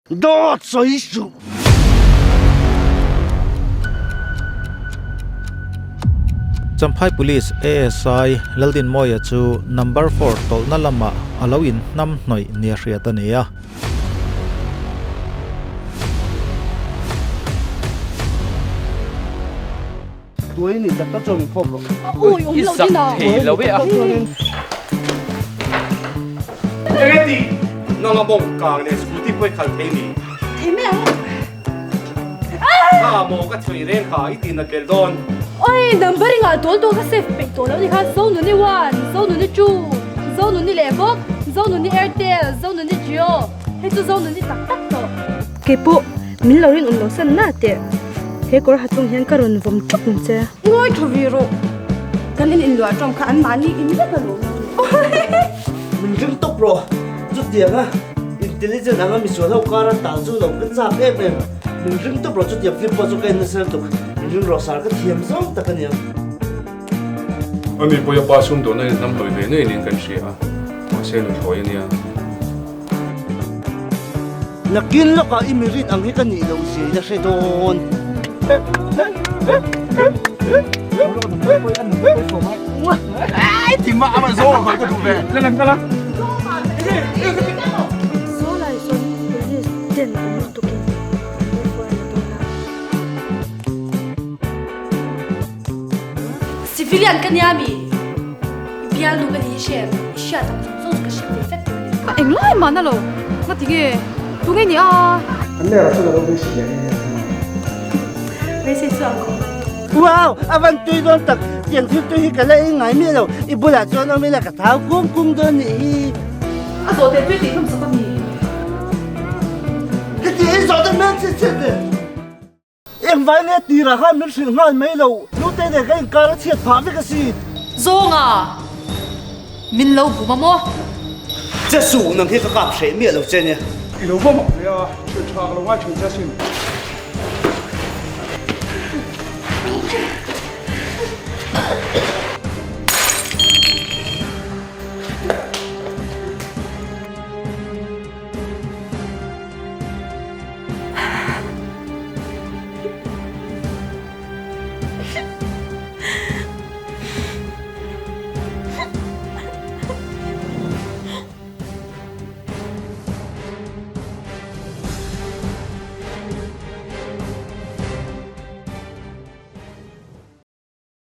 Dawt sawi suh! Champhai Police ASI Laldinmawia chu number four tawlhna lamah a lo inhnam hnawih nia hriat a ni a. Tuai ni tak tak chuan min fawp rawh. I zak thei lo e a. Enge ti? Nang a bawng kang leh scooty pawh i khalh thei ni. Thei mai ang. Kha maw ka chhui reng kha i tih nat belh dawn. Oi number i ngah dawl dawl ka save peih tawh lo ni kha Zonuni one, Zonuni two, Zonuni leh bawk, Zonuni Airtel, Zonuni Jio, hei chu Zonuni tak tak tawh. Keipawh min lo rinawm lo san na teh. He kawr ha chung hian ka rawn vawm ṭawk ang che. Ngawi tha ve rawh. Kan in inluah ṭawng kha an mahni in vek a lawm. Min ring tawp rawh. Chutianga intelligent anga misual ho kar a tal chu lo ka chak em em. Min ring tawp rawh chutiang film pawh chu ka en nasa lutuk. Min ring rawh sar ka thiam zawng tak a nia. Ami pawia pa sumdawnna in hnam hlawih ve ngei niin kan hria a, mahse nuthlawi a nia. Nakin lawkah i mirin ang hi ka nih loh zia ila hre dawn. Saw lai sawn police ten awm lutukin an lo fuai la dawn a. Civilian ka nia mi? I bialnu ka ni hi hre em? I hriat ang zawng zawng chu ka hre ve vek tur a ni. A englai mah na lo, ngati nge? Tunge ni a? Kan leh ah chuan a lo beisei leh nge nge thung a. Beisei chu ang khawp mai. Wow! A van tui dawn tak! Tiang thil tui hi ka la ei ngai miah lo. I bulah chuan awm ila ka thau kung kung dawn nih hi. A zawh teh tui tih hlawm sak a mi? Heti ei zawh te hmel chhiat chhiat ve. Engvai nge tirah khan min hrilh nghal mai lo, nute nen ka inkar a chhiat phah vek asin. Zawnga, min lo bum a maw? Che suh, nang hi ka kap hreh miah lo che nia. I lo va mak ve a, hrilh tha ka lo ngai thin che asin.